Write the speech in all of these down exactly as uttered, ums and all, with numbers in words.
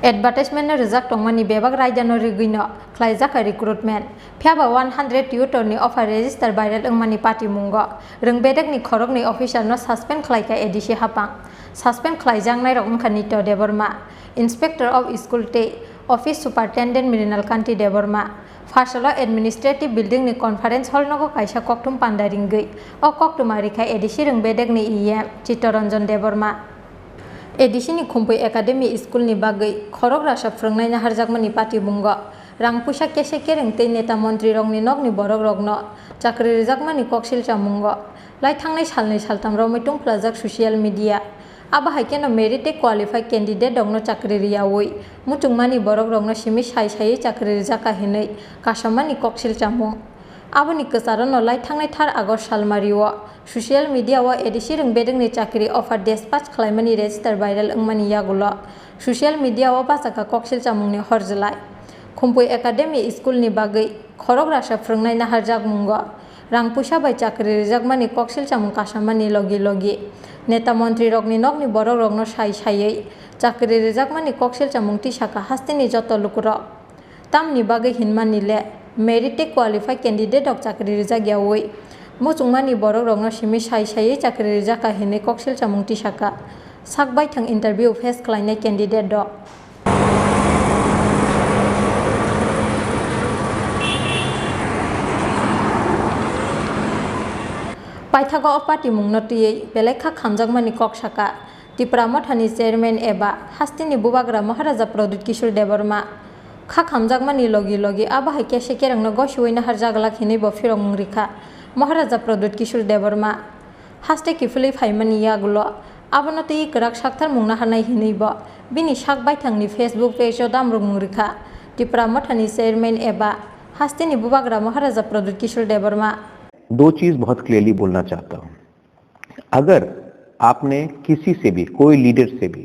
Advertisement no rijak tongmani bebak raida no rigwi no khlaijak kha recruitment. Phiya ba one hundred tutor ni offer register viral wngmani patimungo rwng bedek ni khoroknwi officer no suspend khlai kha A D C hapang. Suspend khlaijaknai rok wngkha Nito Debbarma, Inspector of School tei Office Superintendent Mrinal Kanti Debbarma. Pharsalo Administrative Building ni Conference Hall nogo kaisa kokthum panda ringwi o koktwma rikha A D C rwng bedek ni E M Chittaranjan Debbarma. A D C ni Khumpui Academy School ni bagwi khorok rasa phwrwngnai naharjakmani patimungo rang puisa kese kereng tei neta montri rokni nokni borok rokno chakri rijakmani koksil chamungo lai thangnai salnwi saltam romwi tungphlajak social media. Abo hai kheno merit tei qualified candidate rokno chakri riyaui muchungmani borok rokno simi sai saiwi chakri rijak kha hinwi kasamani koksil chamung. Aboni kwcharo no lai thangnai thar August salmario social media o A D C rwng bedekni chakri offer despatch khlaimani register viral wngmani yagulo social media o bachakha koksil chamungni horjlai. Khumpui Academy School ni bagwi khorok rasa phwrwngnai naharjakmungo rang puisa bai chakri rijakmani koksil chamung kasamani logi logi neta montri rokni nokni borok rokno sai saiwi chakri rijakmani koksil chamung tisakha hasteni joto lukurok. Tamni bagwi hinmani le merit tei qualified candidate rok chakri rijak yaui muchungmani borok rokno simi sai saiwi chakri rijak kha hinwi koksil chamung tisakha sak baithang interview face khlainai candidate rok. Paithago o patimungno twiwi belai kha khamjakmani kok sakha Tipra Mothani chairman eba hasteni bubagra Maharaja Pradyut Kishore Debbarma. Kha khamjakmani logi logi abo hai kese kerengno gosiui naharjaglak hinwi bo phirokmung rikha Maharaja Pradyut Kishore Debbarma. Haste kiphilwi phaimani yagulo abono twi kwrak sakthar mung naharnai hinwi bo bini sak baithangni Facebook page o damrokmung rikha Tipra Mothani chairman eba hasteni bubagra Maharaja Pradyut Kishore Debbarma. दो चीज़ बहुत क्लियरली बोलना चाहता हूँ। अगर आपने किसी से भी, कोई लीडर से भी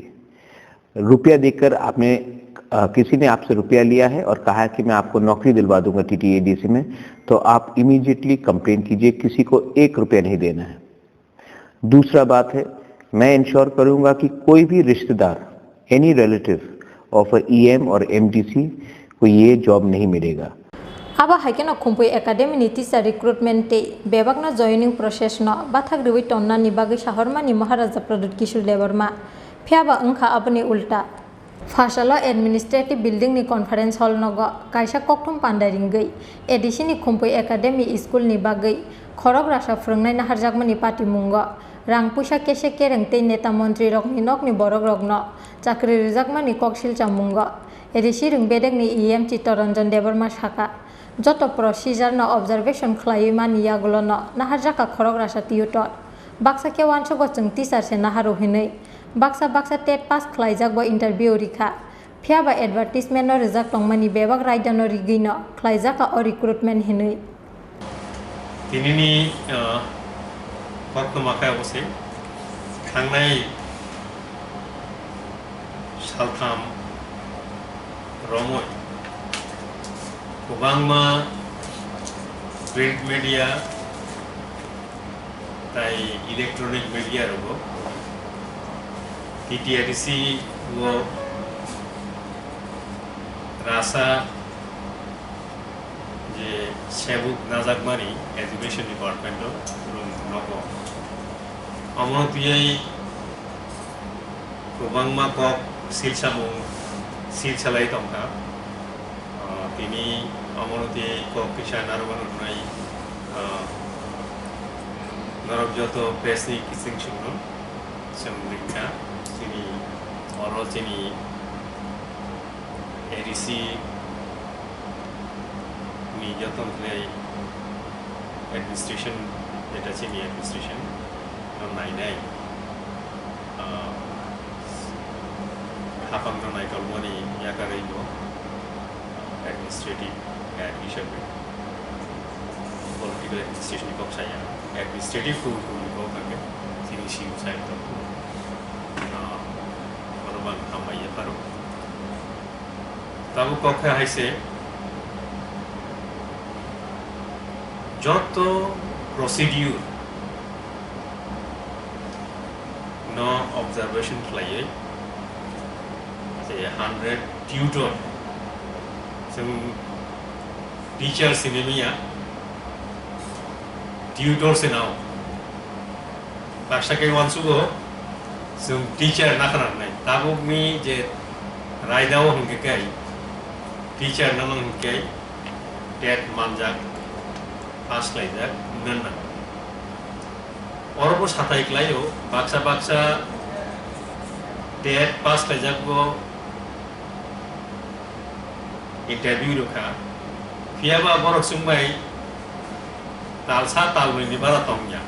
रुपया देकर आपने, अ, किसी ने आपसे रुपया लिया है और कहा है कि मैं आपको नौकरी दिलवा दूंगा टीटीएडीसी में, तो आप इमीडिएटली कंप्लेंट कीजिए, किसी को एक रुपया नहीं देना है। दूसरा बात है, मैं इंश्योर करूंगा कि कोई भी रिश्तेदार, any relative of a EM और एमडीसी को ये जॉब नहीं मिलेगा। Abo hai kheno Khumpui Academy ni teacher recruitment tei bebakno joining process no bathak riui tonnani bagwi sahormani Maharaja Pradyut Kishore Debbarma. Phiya ba wngkha aboni ulta. Pharsalo Administrative Building ni Conference Hall nogo kaisa kokthum panda ringwi A D C ni Khumpui Academy School ni bagwi khorok rasa phwrwngnai naharjakmani patimungo rang puisa kese kereng tei neta montri rokni nokni borok rokno chakri rijakmani koksil chamungo A D C rwng bedekni E M Chittaranjan Debbarma sakha. Joto procedure no observation khlaiwi mani yagulo no naharjak kha khorok rasa tutor. Baksa khe uansugo chwng teacher se naharu hinwi. Baksa baksa tet pass khlaijak bo interview rikha. Phiya ba advertisement no rijak tongmani bebak raida no rigwi no khlaijak kha o recruitment hinwi. Tinini, ah, koktwma khe obo se thangnai saltham romwi kwbangma print media tai electronic media rogo T T A D C o rasa je sebuk najakmani education department o room nogo. Omo tiyai kwbangma kok silsamung silsalai tongkha. Ah, tini omono tei kok kisa narwkno rwnai, ah, norok joto press ni kiching chwngno chwng rikha. Chini oro chini A D C ni joto khlai administration, jeta chini administration no nainai, ah, hapang no naitolmani yakarwi bo administrative guide hisabe political administration ni kok saya, administrative rule rule ni kok hake chini C E O sahib to, ah, borok ang hambai yapharo. Tabuk kok khe hai se joto procedure no observation khlaiwi, je Hundred tutor. Chwng teacher sini miya, tutor sini o. Baksa khe uansugo, chwng teacher na khna nai. Tabukni je raida o hwnkhe kai, teacher na nang hwnkhe tet manjak, pass khlaijak, wngna nang. Oro bo sathai khlaio, baksa baksa tet pass khlaijak bo interview rwkha. Phiyaba borok chwngbai talsa talnwi ni bara tongya.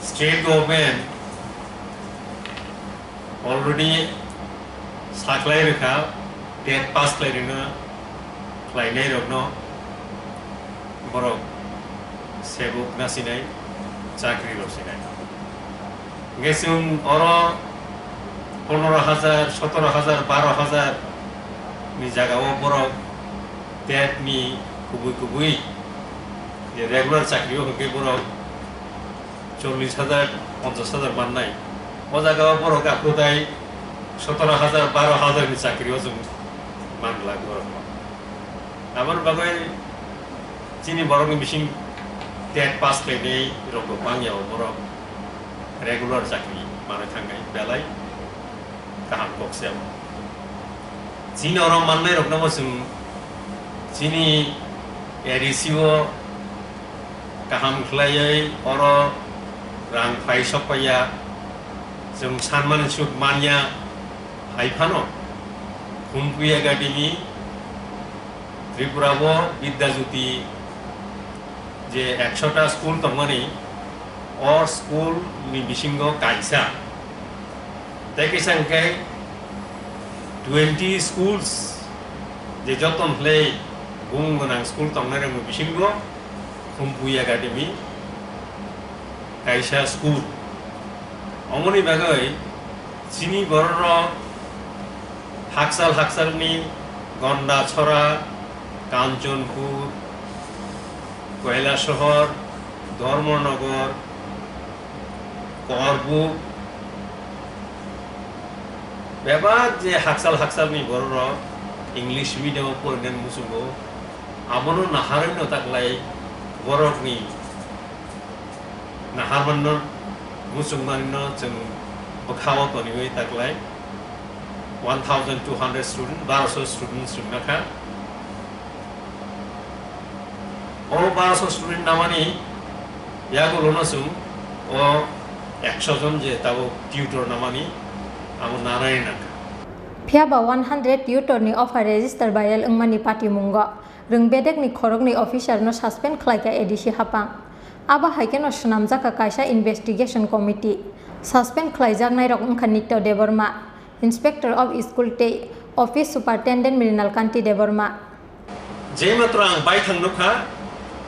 State government already saklai rwkha, tet pass khlai rwna, khlainai rokno borok sebuk na sinai, chakri rok sinai. Hingke chwng oro pondro hajar, sotoro hajar, baro hajar ni jaga o borok tet ni kubui kubui je regular chakri o hingke borok chollish hajar, ponchash hajar mannai. O jaga o borok aphuru tai sotoro hajar, baro hajar ni chakri o chwng man glak borok. Aboni bagwi chini borokni bising tet pass khlainai rok bo bangya o borok regular chakri manwi thangnai belai kaham kok se abo. Chini oro mannai rokno bo chwng chini A D C o kaham khlaiwi oro rang phai sok paiya, chwng sanmani suk manya hai phano Khumpui Academy Tripura o Bidya Jyoti je ekshota school tongmani, o school ni bisingo kaisa. Tei kisa hwnkhe twenty schools je joto hwnkhe bung gwnang school tongnai rokni bisingo Khumpui Academy kaisa school. Omoni bagwi chini bororok hakchal hakchalni Gondachora, Kanchanpur, Kailasahar, Dharmanagar, Korbuk, bebak je hakchal hakchalni bororok English medium o porinani muchungo, abono naharwi no taklai borokni naharmanno muchungmanino chwng bwkhao toniwi taklai one thousand two hundred student, baro so student chwngna kha. O baro so student namani yagulono chwng o ekso jon je tabuk tutor namani abo nanani nangkha. Phiya ba one hundred tutor ni offer register viral wngmani patimungo rwng bedekni khoroknwi officer no suspend khlaikha A D C hapang. Abo hai kheno swnamjakha kaisa investigation committee. Suspend khlaijaknairok wngkha Nitya Debbarma, Inspector of School tei Office Superintendent Mrinal Kanti Debbarma. Je matro ang baithang nukha,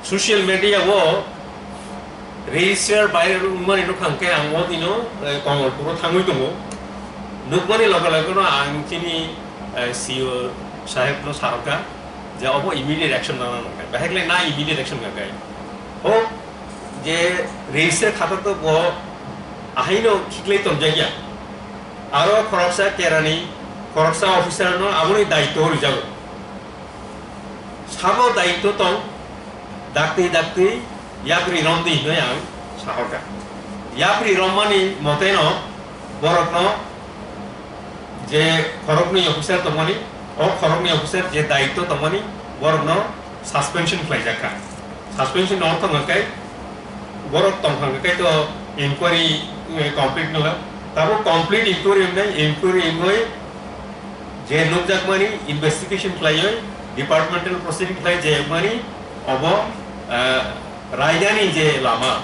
social media o register viral wngmani nukha hwnkhe ang o dino, eh, Komolpuro thangwi tongo. Nukmani loge loge no ang chini, eh, C E O saheb no sarokha je obo immediate action nana nangkha. Bahai khlai na immediate action nangkha. Hok je register khata to bo ahaino khiklai tonjakya. Aro khoroksa kerani, khoroksa officer no aboni daityo rijago. Sabo daityo tong, daktwi daktwi yapri romdi hinwi ang sahorkha. Yapri rommani moteno borokno je khoroknwi officer tongmani, o khoroknwi officer je daityo tongmani borokno suspension khlaijakha. Suspension ni ortho hwnkhe borok tongkha hwnkhe to inquiry, eh, complete nangla. Tabuk complete inquiry wngnai, inquiry wngwi je nukjakmani investigation khlaiwi departmental proceeding khlai je wngmani obo, eh, raidani je lama,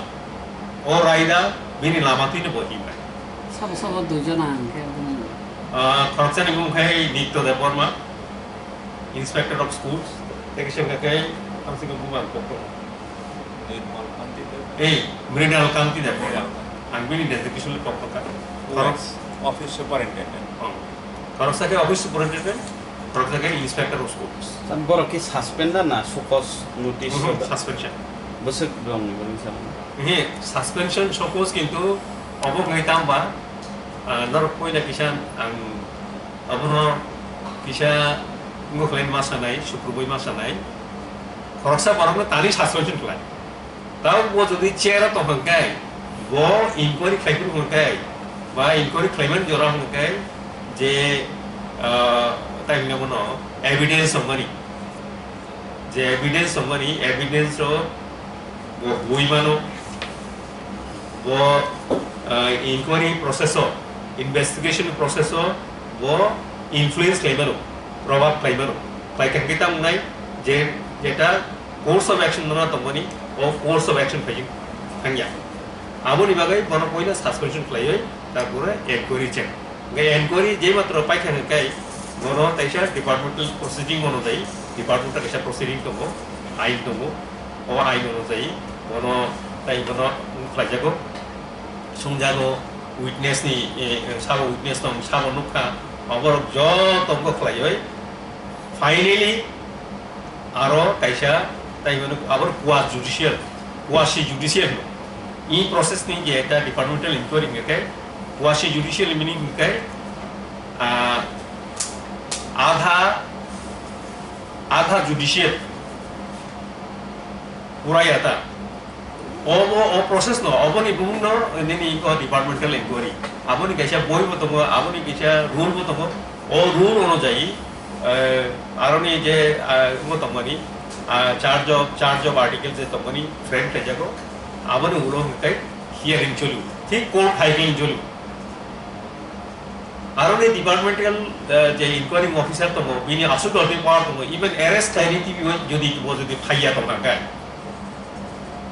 o raida bini lama twino bo himnai. Sabo sabo duijon ang khe bumung. Ah, khoroksani bumung khai Nitya Debbarma. Inspector of Schools, tei kisa hwnkha khe, ang sini buman kokto. Nirmal Kanti Deb. Eh, Mrinal Kanti Deb. Mrinal Kanti. Ang bini designation le kokto ka. Khorok- Office Superintendent. Oh. Khoroksa khe Office Superintendent, khoroksa khe Inspector of Schools. San borok khe suspend da na show cause notice Mhm, da? Suspension. Bwswk rong ni borok sa. He, suspension show cause kintu obo ngai tamba, ah, norok poila kisa ang Abono kisa wngkha khlai ma sanai, sukrubui ma sanai. Khoroksa borokno tani suspension khlai. Tao bo jodi chair o tongkha khe, bo inquiry khlai phuru hwn khe, ba inquiry khlaimani jora hwn khe, je, ah, tai hwnwi bono evidence tongmani. Je evidence tongmani, evidence o bo bui mano, bo, ah, inquiry process o, investigation process o bo influence khlai mano, probab khlai mano. Khlai khe tamo wngnai je, jeta course of action no tongmani, o course of action phai thangya. Aboni bagwi bono poila suspension khlaiwi, tarpore enquiry cheng. Hingke enquiry je matro paikha hingke bono taisa departmental proceeding bono jai, departmental kaisa proceeding tongo, ain tongo, o ain onojai bono tai bono khlaijago, sungjago, witness ni, eh, sabo witness tong, sabo nukha, oborok joto wngkha khlaiwi, finally, aro kaisa, tai hwnwi abo quasi judicial, quasi judicial hwno. I process ni je ekta departmental inquiry hwnkhe quasi judicial meaning hwnkhe, ah, adha, adha judicial, purai adha. Obo, o process no, oboni bumung no nini o departmental inquiry. Aboni kaisa boi bo tongo, aboni kaisa rule bo tongo. O rule onojai, eh, aroni je, ah, bo tongmani, ah, charge of, charge of article je tongmani frame khlaijago, aboni ulo hwnkhe hearing choli, thik court hai khe choli. Aroni departmental, eh, je inquiring officer tongo, bini aswk dol power tongo, even arrest khlaini tv jodi bo jodi phaiya tongkha khe.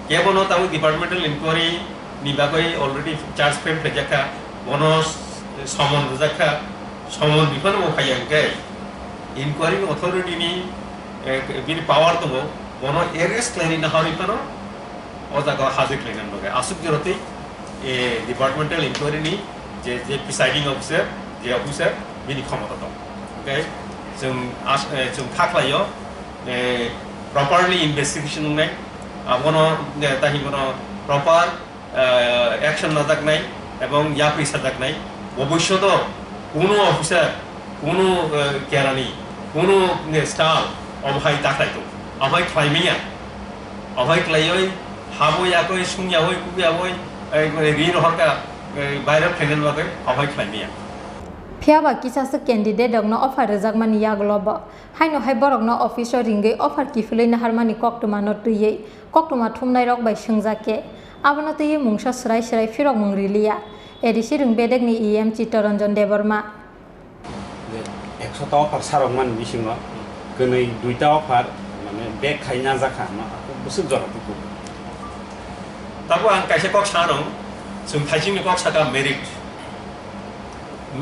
Kebono tabuk departmental inquiry ni bagwi already charge frame khlaijakha, bono summon rwjakha, summon biphano bo phaiya hwnkhe inquiry authority ni, eh, bini power tongo, bono arrest khlaini naharwi phano o jaga o hajir khlainani bagwi aswk jorotwi, eh, departmental inquiry ni je, je presiding officer, je officer bini khomota tongo. Hwnkhe chwng as-, eh, chwng kha khlaio, eh, properly investigation wngnai, abono, eh, tahi bono proper, eh, action lajaknai ebong yapri sajaknai. Bobishoto kuno officer, kuno, eh, kerani, kuno, eh, staff obo hai ta khlai tong, obo hai khlai manya, obo hai khlaioi haboi yakoi sungyaoi kubyaboi, eh, ri rohorka, eh, viral khlainani bagwi obo hai khlai manya. Phiya ba kisaswk candidate rokno offer rwjakmani yagulo bo. Haino hai borokno office o ringwi offer kiphilwi naharmani koktwmano twiwi koktwma thumnairok bai swngjak khe, abono twiwi mungsa swrai swrai phirokmung riliya A D C Rwngbedekni E M Chittaranjan Debbarma. Je ekshota offer sarokmani bisingo kwnwi duita offer mane back khai najakha, no, bwswk jora tuku. Tabuk ang kaisa kok sanw, chwng thaisingni kok saka merit.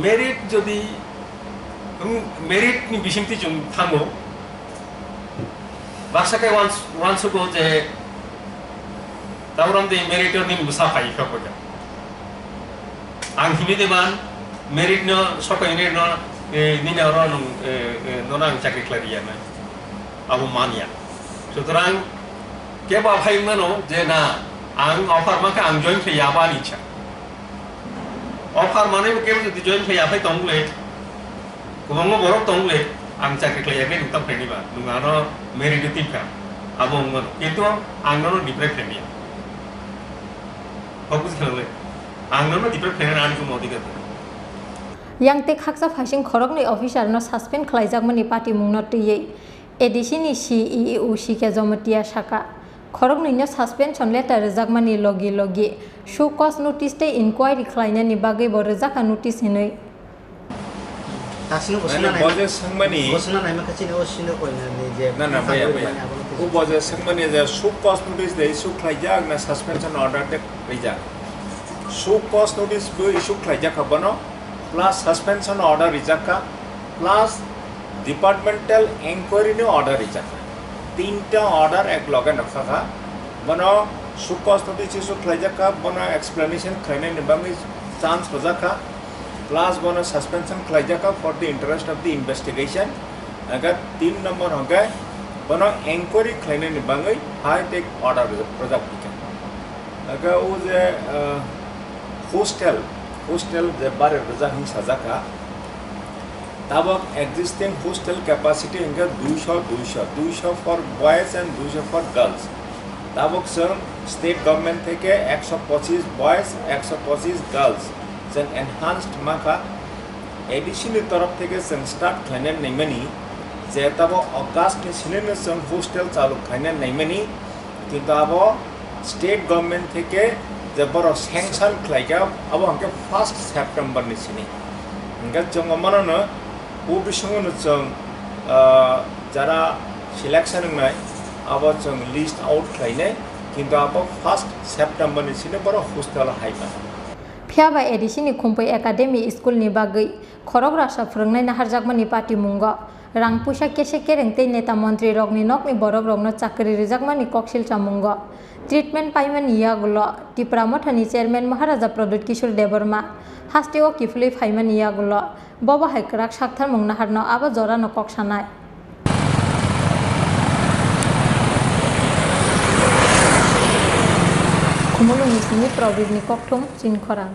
Merit jodi, um, merit ni bisingtwi chwng thango, baksa khe wans-, wansugo je, tabuk de merit ni bwsa phai kha koi. Ang hini de man, merit no, sokai merit no, eh, nini oro nung, eh, eh, nono ang chakri khlai riya nai. Abo manya. Sutrang, kebo phai mano je na, ang offer mankha ang join khe yaba ni cha. Offer manwi bo kebo jodi join khe yaphai tong le, kwbangma borok tong le, ang chakri khlai yakhe nung tam khaini ba, nung ano merit o tip kha. Abo wng mano. Kintu ang nono deprive khaini ya. Kok buji khe le, ang nono deprive khaini ani kuno odhikar. Yang tei khaksa phaising khoroknwi officer no suspend khlaijakmani patimungno twiwi A D C ni C E O C K Jomotia saka, khoroknwino suspension letter rwjakmani logi logi show cause notice tei inquiry khlainani bagwi bo rwjakha notice hinwi. Tasino bo Mane swnna naima, boje swngmani bo swnna naima khe chini o sino koinani je na, na, phai baya, baya. Mani abono twi. O boje swngmani je show cause notice de issue khlaijak na suspension order de khlaijak. Show cause notice bo issue khlaijak kha bono, plus suspension order rijak kha, plus departmental inquiry ni order rijak kha. Tinta order ek loge nokha kha. Bono show cause notice issue khlaijak kha, bono explanation khlainani bagwi chance rwjak kha, plus bono suspension khlaijak kha for the interest of the investigation. Aga tin number hwnkhe bono inquiry khlainani bagwi high tech order rwjak, rwjak kha. Aga o je, ah, hostel, hostel je bare rwjak hin sajak kha. Tabok existing hostel capacity hingke duisho, duisho, duisho for boys and duisho for girls. Tabok chwng state government theke ekso pochis boys, ekso pochis girls chwng enhanced mankha. A D C ni torof theke chwng start khlainai naimani je tabok August ni sinino chwng hostel chalu khlainai naimani. Kintu abo state government theke je borok sanction khlaikha, abo hwnkhe first September ni sini. Hwnkhe chwng omanono o bisingono chwng, ah, jara selection wngnai, abo chwng list out khlainai, kintu abo first September ni sini borok hostel o hai mano. Phiya ba A D C ni Khumpui Academy School ni bagwi khorok rasa phwrwngnai naharjakmani patimungo rang puisa kese kereng tei neta montri rokni nokni borok rokno chakri rijakmani koksil chamungo treatment paimani yagulo Tipra Mothani chairman Maharaja Pradyut Kishore Debbarma hasteo kiphilwi phaimani yagulo bobo hai kwrak saktharmung naharno abo jorano kok sanai. Khumulwngni simi Probir ni kokthum Chinkhorang.